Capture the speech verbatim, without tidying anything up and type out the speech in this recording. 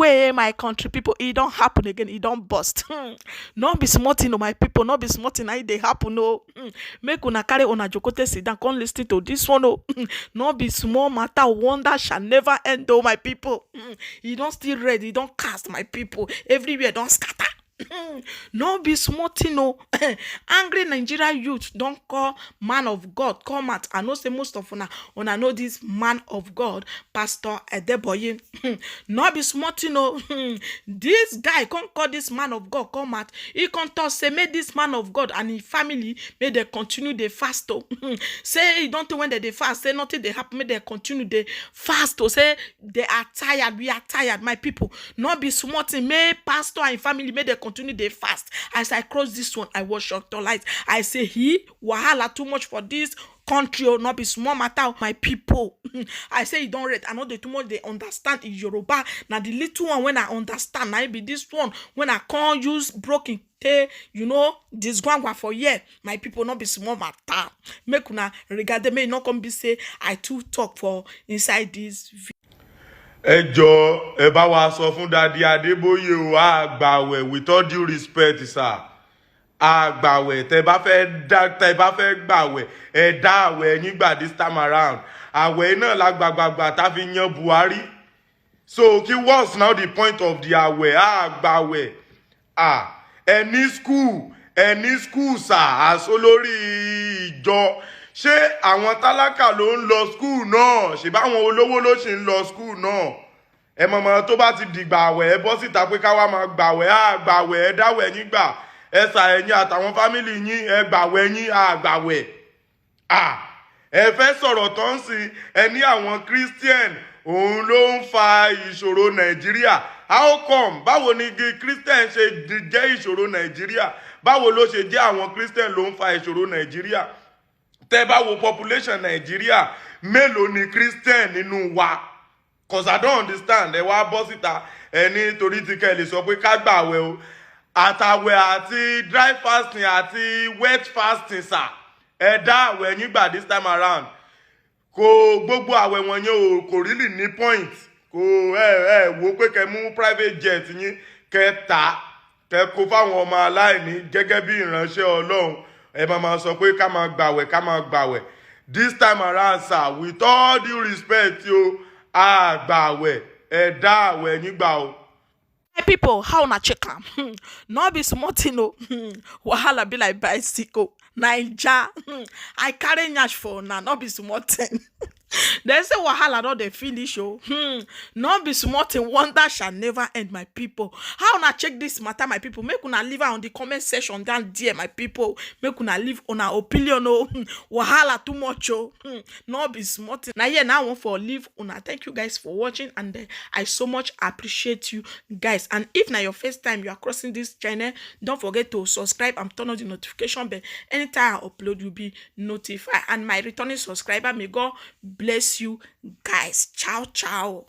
Hey, my country people, e don happen again, e don burst. Hmm. No be small thing o, my people, no be small thing na e dey happen o. Hmm. Make una carry una jokote sit down, come listen to this one o. Hmm. No be small matter, wonder shall never end o, my people. Hmm. E don still red, e don cast, my people. Everywhere don scatter. No be small thing o. Angry Nigeria youth don call man of God come out. I know say most of una, una know this man of God, Pastor Edeboye. No be small thing o. This guy come call this man of God come out. He come talk say make this man of God and his family, make dem continue dey fast o. Say e don tey when dem dey fast, say nothing dey happen, make dem continue dey fast o. Say they are tired, we are tired, my people. No be small thing, make pastor and family, make dem continue dey fast. As I cross this one, I was shocked to light. I say, he, wahala too much for this country o, no be small matter o, my people. I say e don red, I no dey too much dey understand Yoruba. Na the little one when I understand, na e be this one when I come use broken take, you know, disgwangwa for here, my people, no be small matter. Make una regard them, make e no come be say I too talk for inside this video. Ẹ jọ, ẹ bá wa sọ fún Dadi Adébóyè o, a gbàwẹ̀, with all due respect, sir. A gbàwẹ̀, tẹ bá fẹ́ dá, tẹ bá fẹ́ gbàwẹ̀, ẹ dá àwẹ̀ yín gbà this time around. Àwẹ̀ náà la gbàgbàgbà tá fi yan Buhari. So kí, what's now the point of the àwẹ̀? A gbàwẹ̀. À, ẹ ní school, ẹ ní school, sir, as olórí ìjọ. Ṣé àwọn tálákà ló ń lọ school náà? Ṣé báwọn olówó ló ṣì ń lọ school náà? Ẹ mọ̀mọ́ tó bá ti dìgbà àwẹ̀, ẹ bọ́ síta pé ká wá máa gbàwẹ̀, á gbàwẹ̀, ẹ dáwẹ̀ yín gbà. Ẹ sà, ẹ̀yin àtàwọn fámìlì yín, ẹ gbàwẹ̀ yín, á gbàwẹ̀. À, ẹ fẹ́ sọ̀rọ̀ tó ń sìn, ẹ ní àwọn Christian, òun ló ń fa ìṣòro Nàìjíríà. How come? Báwo ni igi Christian ṣe di-, jẹ́ ìṣòro Nàìjíríà? Báwo ló ṣe jẹ́ àwọn Christian ló ń fa ìṣòro Nàìjíríà? Tẹ́ bá wo population Nàìjíríà, mélòó ni Christian nínú wa? 'Cause I don't understand. Ẹ wá bọ́ síta, ẹ ní torí ti kẹ́ ẹ lè sọ pé ká gbàwẹ̀ o. Àtàwẹ̀ àti dry fasting àti wet fasting, sir. Ẹ dá àwẹ̀ yín gbà this time around. Kò, gbogbo àwẹ̀ wọ̀nyẹn o, kò really ní point. Kò, ẹ, ẹ wò pé kẹ́ mú private jet yín, kẹ́ tà á, kẹ́ kó fáwọn ọmọ aláìní gẹ́gẹ́ bí ìránṣẹ́ Ọlọ́run. Ẹ máa máa sọ pé ká máa gbàwẹ̀, ká máa gbàwẹ̀. This time around, sir, with all due respect o, a gbàwẹ̀, ẹ dá àwẹ̀ yín gbà o. My people, how una check am? Hmm. No be small thing o. Hmm. Wahala be like bicycle. Naija, hmm, I carry nyash for una, no be small thing. Dem say wahala no dey finish o. Hmm. No be small thing, wonder shall never end, my people. How una check this matter, my people? Make una leave am on the comment section down there, my people. Make una leave una opinion o. Hmm. Wahala too much o. Hmm. No be small thing. Na here na I wan for leave una. Thank you guys for watching, and, eh, I so much appreciate you guys. And if na your first time you are crossing this channel, don't forget to subscribe and turn on the notification bell. Anytime I upload, you'll be notified. And my returning subscriber, may God bless you guys. Ciao, ciao.